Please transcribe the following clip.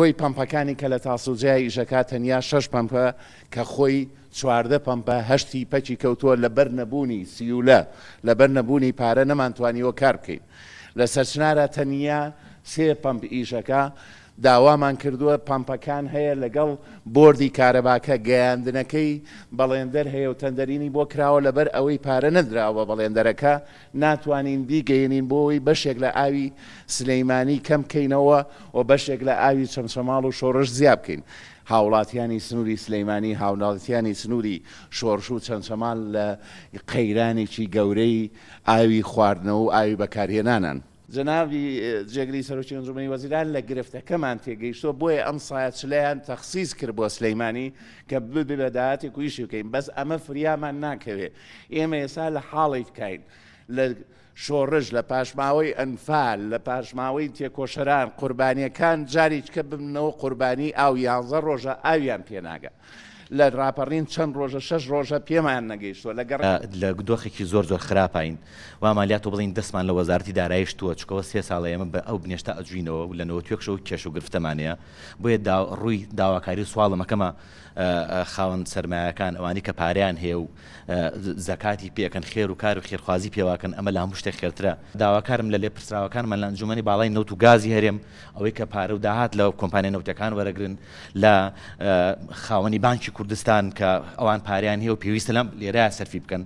کۆی پەمپەکانی کە لە تاسڵجەیا ئیشەکا تەنیا شەش پەمپە کە خۆی 14 پەمپە هەشتی پەکی کەوتووە لەبەر نەبوونی سیولە لەبەر نەبوونی پارە نەمانتوانیوە کار بکەین. لە سەرچنارا تەنیا سێ پەمپ ئیشەکا داوامان کردووە پەمپەکان هەیە لەگەڵ بۆردی کارەباکە گەیاندنەکەی بەڵێندەر هەیە و تەندەرینی بۆ کراوە لەبەر ئەوەی پارە نەدراوە بە بەڵێندەرەکە ناتوانین بیگەیەنین بۆ ئەوەی بەشێک لە ئاوی سلیمانی کەم بکەینەوە و بەشێک لە ئاوی چەمچەماڵ و شۆڕش زیا بکەین. هاوڵاتیانی سنووری سلیمانی، هاوڵاتیانی سنووری شۆڕش و چەمچەماڵ لە قەیرانێکی گەورەی ئاوی خواردنەوە و ئاوی بەکارهێنانن. جەنابی جێگری سەرۆکی ئەنجومەنی وەزیران لە گرفتەکەمان تێگەیشتووە، بۆیە ئەم سایە چلەیان تەخسیس کرد بۆ سلیمانی کە ببێ بە داهاتێک و ئیشی بکەین، بەس ئەمە فریامان ناکەوێ. ئێمە ئێستا لە حاڵێکاین لە شۆڕش، لە پاشماوەی ئەنفال، لە پاشماوەی تێکۆشەران، قوربانیەکان جارێکە ببنەوە قوربانی ئاو، 11 ڕۆژە ئاویان پێناگە. لە ڕاپەڕین چەند ڕۆژە شەش ڕۆژە پێمان نەگەیشتووە لە گەڕ. لە دۆخێکی زۆر زۆر خراپاین وامان لات و بڵێین دەستمان لە وەزارەتی دارایی شتووە چونکە سێ ساڵە ئێمە بە ئەو بنێشتە ئەجوینەوە و لە نەوەتوێکشەوە کێشە و گرفتەمان هەیە بۆیە دا ڕووی داواکاری و سواڵم ئەکەمە خاوەن سەرمایەکان ئەوانەی کە پارەیان هەیە و زەکاتی پێ ئەکەن خێر و کار و خێرخوازی پێواکەن ئەمە لە هەموو شتێک خێرترە داواکارم لە لێپرسراوەکانمان لە ئەنجومەنی باڵای نەوت و گازی هەرێم ئەوەی کە پارە و داهات لە کۆمپانیا نەوتەکان وەرەگرن لە خاوەنی بانکی کوردستان کە ئەوان پاریان هەیە و پێویستە لەم لێرە سەرفی بکەن.